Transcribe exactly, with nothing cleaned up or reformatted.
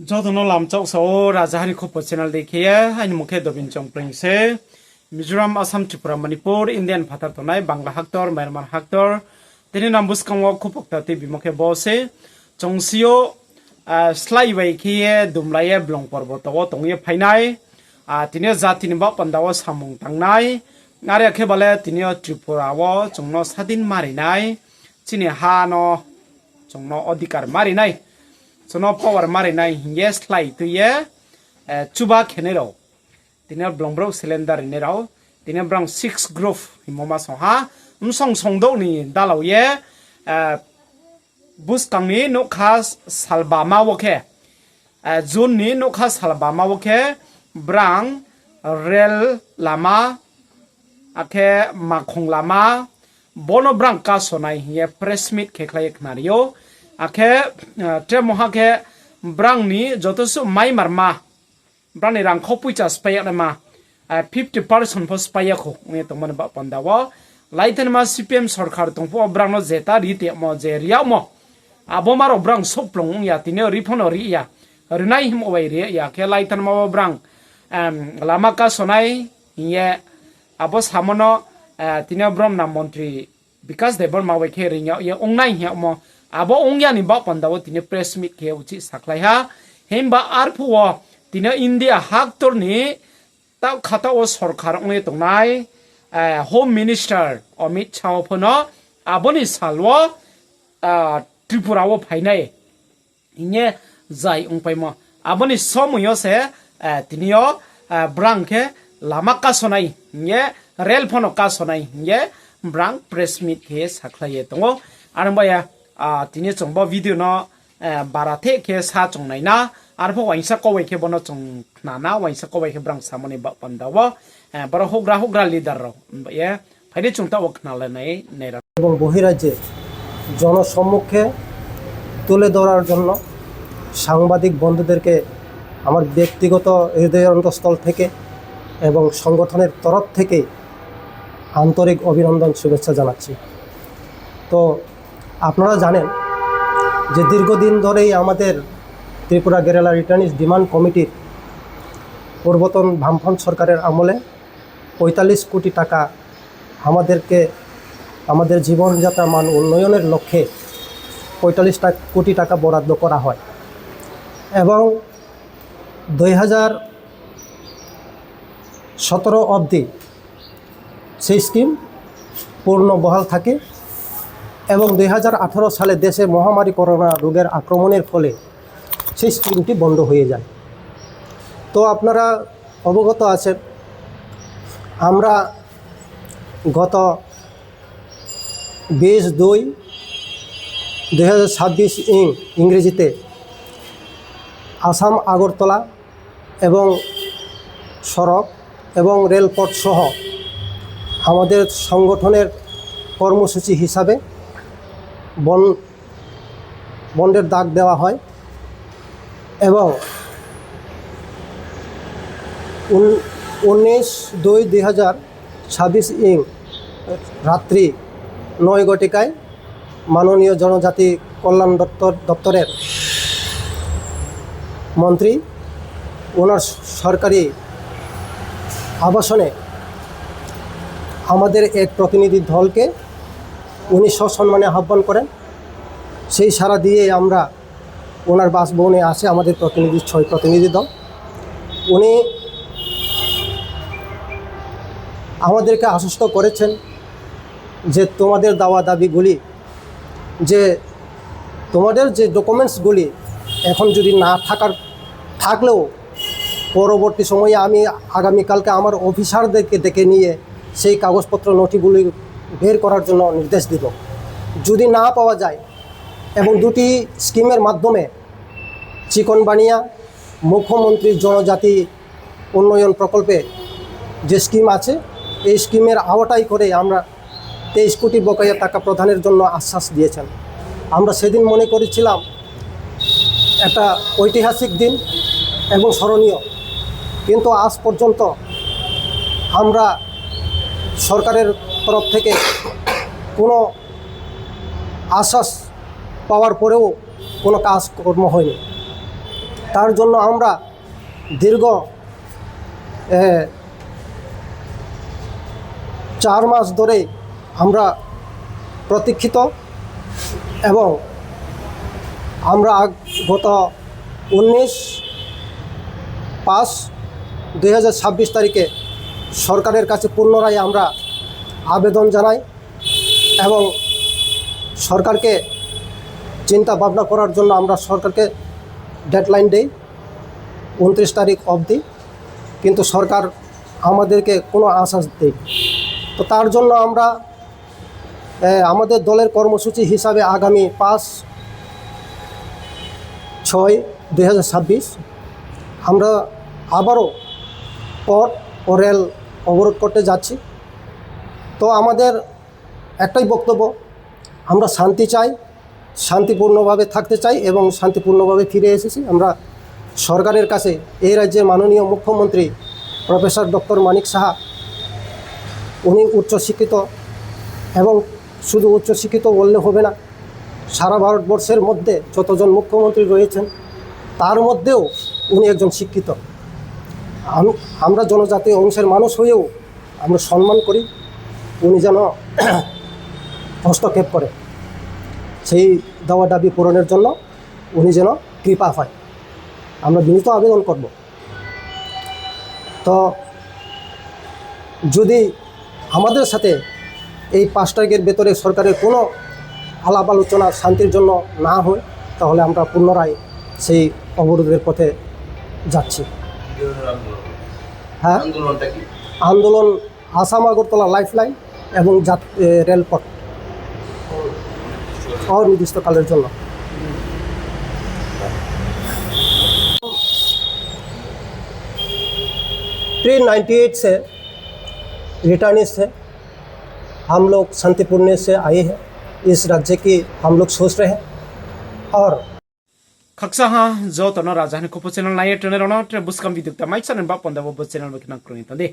Joto no lamchak sao, Rajaha ni Khupo channel dei khe ye, aini mung khe Dobin Chongpleng se. Mizoram, Assam, Tripura, Manipur, India ni phathar tongnai, Bangla haktor, Myanmar haktor, tini nam buskang wo khupokta tuibimo khe bo se. Chongsi yo, ah, slái bai khe ye dumlai ye blong porboto wo tong ye phainai. Ah, tini yo jati ni baoh panda wo samung tangnai. Are khe bale tini yo Tripura wo chung no sadin ma rinai. Chini ha no chung no odhikar ma rinai. Chung no power ma rinai hing ye slái tui ye, eh, chuba khenai rao. Tini yo blong brouh cylinder rinai rao. Tini yo brang six group hingmo ma song ha. Msong songdouh ni dalao ye, eh, buskang ni nougkha salbama wo khe, eh, June ni nougkha salbama wo khe brang rel lama, akhe makhong lama, bono brang kasonai hing ye press meet khe khlai ye khnari ou. Akhe, eh, tre mungha khe brang ni joto suh maimarma, brang ni rangkhau poicha spái yag naima, eh, fifty percent pho spái ya kho ong ye tongmani baoh panda wo. Laithanma C P M sorkar tong phuh wo brang no jeta ri tongmo je ri yagmo, abo ma rao brang souhplung ong ya, tini yo ri pho no ri ya, rinai hingmo bai ri ya khe laithanma wo brang, em, lama kasonai hing ye abo samo no, eh, tini yo bromna montri Bikas Debbarma bai khe ring yag ye ongnai hing yagmo, abo ong ya ni baoh panda wo tini press meet khe uchih sakhlai ha. Himba arphuh wo tini India haktor ni taoh khatao wo sorkar ong ye tongnai, eh, Home Minister Amit Shah pho no abo ni sal wo, ah, Tripura wo phainai hing ye zai ongpaimo. Abo ni somoi yo se, eh, tini yo, eh, brang khe lama kasonai hing ye, rel pho no kasonai hing ye, brang press meet khe sakhlai ye tong ou. Are ong ba ye, ah, tini chung bo video no, eh, bara the khe sa chung nai na, arphuh uaingsa kau bai khe bono chung khna na, uaingsa kau bai khe brang samo ni baoh panda wo, eh, boro houhgra houhgra leader rao, ong ba ye, phai di chung taoh wo khna le nai, nai ra. এবং বহিরাজ্যে জনসম্মুখে তুলে ধরার জন্য সাংবাদিক বন্ধুদেরকে আমার ব্যক্তিগত হৃদয়ন্তস্থল থেকে এবং সংগঠনের তরফ থেকে আন্তরিক অভিনন্দন, শুভেচ্ছা জানাচ্ছি। তো আপনারা জানেন যে দীর্ঘদিন ধরেই আমাদের ত্রিপুরা গেরিলা রিটার্নিস ডিমান্ড কমিটির পূর্বতন বামফ্রন্ট সরকারের আমলে পঁয়তাল্লিশ কোটি টাকা আমাদেরকে, আমাদের জীবনযাত্রা মান উন্নয়নের লক্ষ্যে পঁয়তাল্লিশ টা-, কোটি টাকা বরাদ্দ করা হয় এবং দুই হাজার সতেরো অবধি সেই স্কিম পূর্ণ বহাল থাকে এবং দুই হাজার আঠারো সালে দেশে মহামারী করোনা রোগের আক্রমণের ফলে সেই স্কিমটি বন্ধ হয়ে যায়। তো আপনারা অবগত আছেন, আমরা গত বিশ দুই দুই হাজার ছাব্বিশ ইং-, ইংরেজিতে আসাম আগরতলা এবং সড়ক এবং রেলপথ সহ আমাদের সংগঠনের কর্মসূচি হিসাবে বন-, বন্ধের ডাক দেওয়া হয় এবং উন-, উনিশ দুই দুই হাজার ছাব্বিশ ইং রাত্রি নয় ঘটিকায় মাননীয় জনজাতি কল্যাণ দপ্তর, দপ্তরের মন্ত্রী ওনার সরকারি আবাসনে আমাদের এক প্রতিনিধি দলকে উনি সসম্মানে আহ্বান করেন। সেই সাড়া দিয়ে আমরা ওনার বাসভবনে আসে আমাদের প্রতিনিধি, ছয় প্রতিনিধি দল। উনি আমাদেরকে আশ্বস্ত করেছেন যে তোমাদের দাওয়া দাবিগুলি, যে তোমাদের যে ডকুমেন্টসগুলি এখন যদি না থাকার, থাকলেও পরবর্তী সময়ে আমি আগামীকালকে আমার অফিসারদেরকে ডেকে নিয়ে সেই কাগজপত্র নথিগুলি বের করার জন্য নির্দেশ দিব। যদি না পাওয়া যায় এবং দুটি স্কিমের মাধ্যমে চিকনবানিয়া মুখ্যমন্ত্রী জনজাতি উন্নয়ন প্রকল্পে যে স্কিম আছে, এই স্কিমের আওতায় করে আমরা তেইশ কোটি বকেয়া টাকা প্রদানের জন্য আশ্বাস দিয়েছেন। আমরা সেদিন মনে করেছিলাম একটা ঐতিহাসিক দিন এবং স্মরণীয়, কিন্তু আজ পর্যন্ত আমরা সরকারের তরফ থেকে কোনো আশ্বাস পাওয়ার পরেও কোনো কাজকর্ম হয়নি। তার জন্য আমরা দীর্ঘ, এ, চার মাস ধরে আমরা প্রতীক্ষিত এবং আমরা আগ-, গত উনিশ পাঁচ দুই হাজার ছাব্বিশ তারিখে সরকারের কাছে পুনরায় আমরা আবেদন জানাই এবং সরকারকে চিন্তা ভাবনা করার জন্য আমরা সরকারকে ডেডলাইন দেই ঊনত্রিশ তারিখ অবধি, কিন্তু সরকার আমাদেরকে কোনো আশ্বাস দেয়নি। তো তার জন্য আমরা, এ, আমাদের দলের কর্মসূচি হিসাবে আগামী পাঁচ ছয় দুই হাজার ছাব্বিশ আমরা আবারও পথ ও রেল অবরোধ করতে যাচ্ছি। তো আমাদের একটাই বক্তব্য, আমরা শান্তি চাই, শান্তিপূর্ণভাবে থাকতে চাই এবং শান্তিপূর্ণভাবে ফিরে এসেছি। আমরা সরকারের কাছে এই রাজ্যের মাননীয় মুখ্যমন্ত্রী প্রফেসর ডক্টর মানিক সাহা, উনি উচ্চশিক্ষিত এবং শুধু উচ্চশিক্ষিত বললে হবে না, সারা ভারতবর্ষের মধ্যে যতজন মুখ্যমন্ত্রী রয়েছেন তার মধ্যেও উনি একজন শিক্ষিত। আম-, আমরা জনজাতি অংশের মানুষ হয়েও আমরা সম্মান করি, উনি যেন হস্তক্ষেপ করে, সেই দাওয়া দাবি পূরণের জন্য উনি যেন কৃপা পায়, আমরা বিনীত আবেদন করব। তো যদি আমাদের সাথে এই পাঁচ তারিখের ভেতরে সরকারের কোনো আলাপ আলোচনা শান্তির জন্য না হয়, তাহলে আমরা পুনরায় সেই অবরোধের পথে যাচ্ছি। হ্যাঁ? আন্দোলনটা কি? আন্দোলন আসাম আগরতলা লাইফলাইন এবং জাত-, এ, রেলপথ অনির্দিষ্টকালের জন্য। थ्री नाइंटी एट से रिटर्निंग से हम लोग शांतिपूर्ण से आए हैं। इस राज्य की हम लोग सोच रहे हैं और Khaksa ha, joto no Raja Hani Khupu channel nai ye tongnai rao no tre buskang video ta mai channel ba panda bo channel bai khe nang kroi tong di.